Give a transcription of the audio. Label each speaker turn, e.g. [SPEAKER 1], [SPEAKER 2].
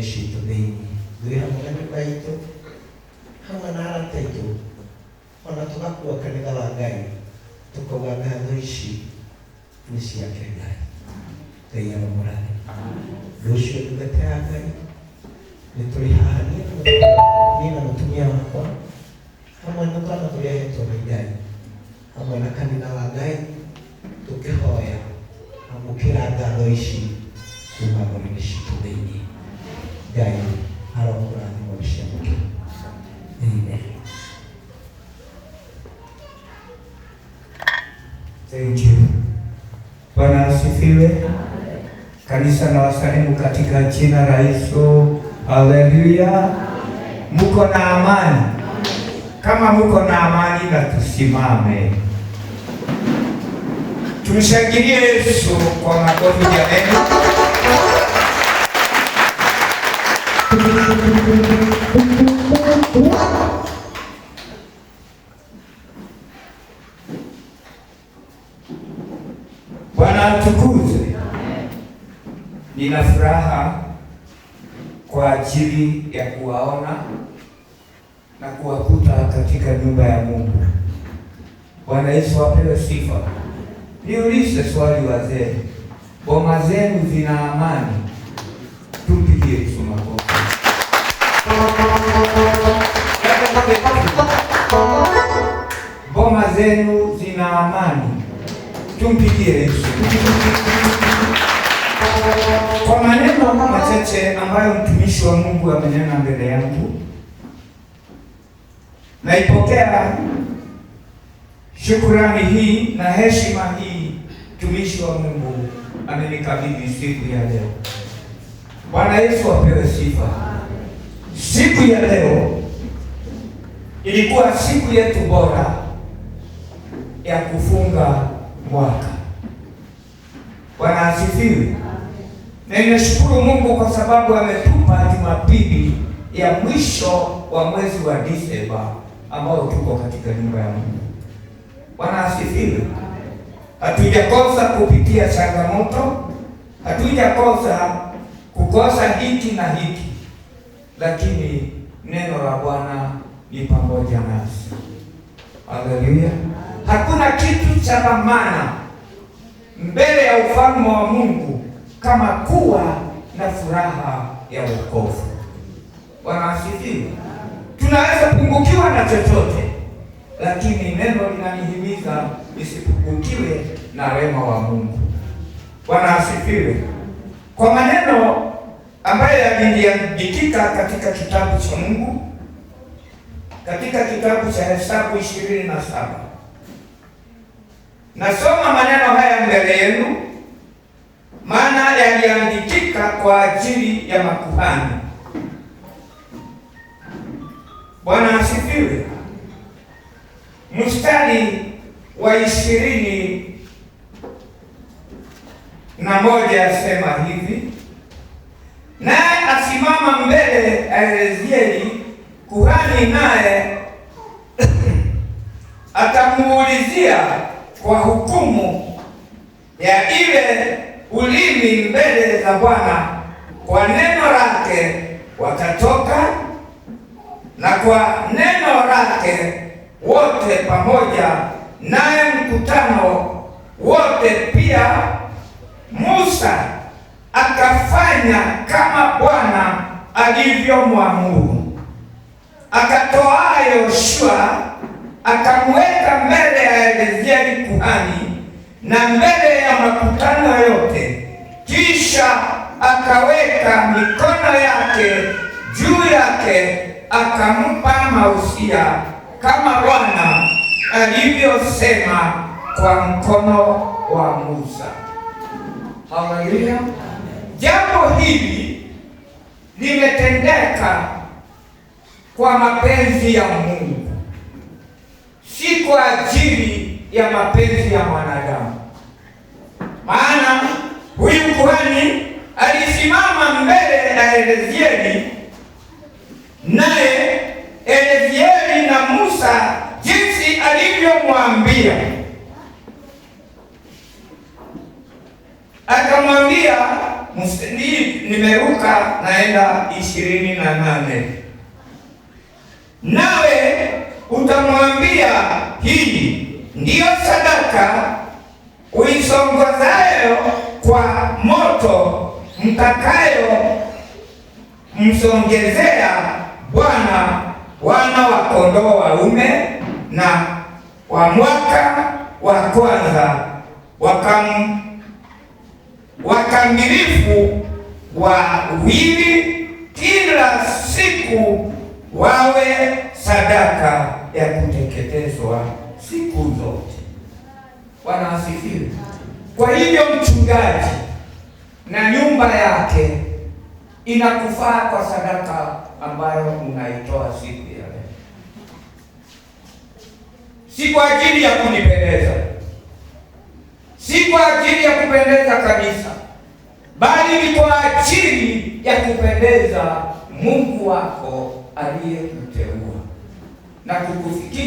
[SPEAKER 1] Ngoro-inĩ citũ thĩinĩ. Twĩ hamwe na nyũmba itũ, hamwe na arata aitũ, ona tũgakua kanitha wa Ngai, tũkauga ngatho ici nĩ ciake Ngai. Ngai aromũrathima. Rũciũ ndungata ya Ngai nĩ tũrĩ haha niĩ na mũtumia wakwa hamwe na twana tũrĩa hetwo nĩ Ngai, hamwe na kanitha wa Ngai, tũkĩhoya amũkĩra ngatho ici kuma ngoro-inĩ citũ thĩinĩ. Ngai arokũrathima ũciamũkĩra. Amen.
[SPEAKER 2] Thank you. Bwana asifiwe. Kanisa na wasalimu katika jina la Yesu. Haleluya. Muko na amani? Kama muko na amani, na tusimame tumshangilie Yesu kwa makofi jameni. Bwana atukuzwe. Nina furaha kwa ajili ya kuwaona na kuwakuta katika nyumba ya Mungu. Bwana Yesu apewe sifa. Niulize swali wazee, boma zenu zina amani? Tumpigie Yesu makofi. Boma zenu zina amani? Tumpigie Yesu. Kwa maneno machache ambayo mtumishi wa Mungu amenena mbele yangu, naipokea shukurani hii na heshima hii mtumishi wa Mungu amenikabidhi siku ya leo. Bwana Yesu apewe sifa. Siku ya leo ilikuwa siku yetu bora ya kufunga mwaka. Bwana asifiwe. Na ninashukuru Mungu kwa sababu ametupa Jumapili ya mwisho wa mwezi wa Disemba ambao tuko katika nyumba ya Mungu. Bwana asifiwe. Hatujakosa kupitia changamoto, hatujakosa kukosa hiki na hiki, lakini neno la Bwana ni pamoja nasi. Haleluya! Hakuna kitu cha thamana mbele ya ufalme wa Mungu kama kuwa na furaha ya wokovu. Bwana asifiwe. Tunaweza pungukiwa na chochote, lakini neno linanihimiza nisipungukiwe na rehema wa Mungu. Bwana asifiwe. Kwa maneno ambayo yaliandikika katika kitabu cha Mungu, katika kitabu cha Hesabu 27, nasoma maneno haya mbele yenu, maana yaliandikika kwa ajili ya makuhani. Bwana asifiwe. Mstari wa 21 asema hivi: naye asimama mbele ya Eleazari kuhani, naye atamuulizia kwa hukumu ya ile ulimi mbele za Bwana, kwa neno lake watatoka, na kwa neno lake wote pamoja naye mkutano wote pia. Musa akafanya kama Bwana alivyomwamuru, akatoa Yoshua akamweka mbele ya Eleazari kuhani na mbele ya makutano yote, kisha akaweka mikono yake juu yake, akampa mausia kama Bwana alivyosema kwa mkono wa Musa. Haleluya! Jambo hili limetendeka kwa mapenzi ya Mungu, si kwa ajili ya mapenzi ya mwanadamu. Maana huyu kuhani alisimama mbele ya Eleazari, naye Eleazari na Musa jinsi alivyomwambia, akamwambia Nimeruka naenda 28. Nawe utamwambia, hii ndiyo sadaka uisongozayo kwa moto, mtakayo msongezea Bwana wana wa kondoo waume na wa mwaka wa kwanza wakamilifu wawili kila siku, wawe sadaka ya kuteketezwa siku zote. Bwana asifiwe. Kwa hivyo mchungaji na nyumba yake inakufaa kwa sadaka ambayo unaitoa siku ya leo, si kwa ajili ya kunipendeza, si kwa ajili ya kupendeza kanisa, bali ni kwa ajili ya kupendeza Mungu wako aliyekuteua na kukufikisha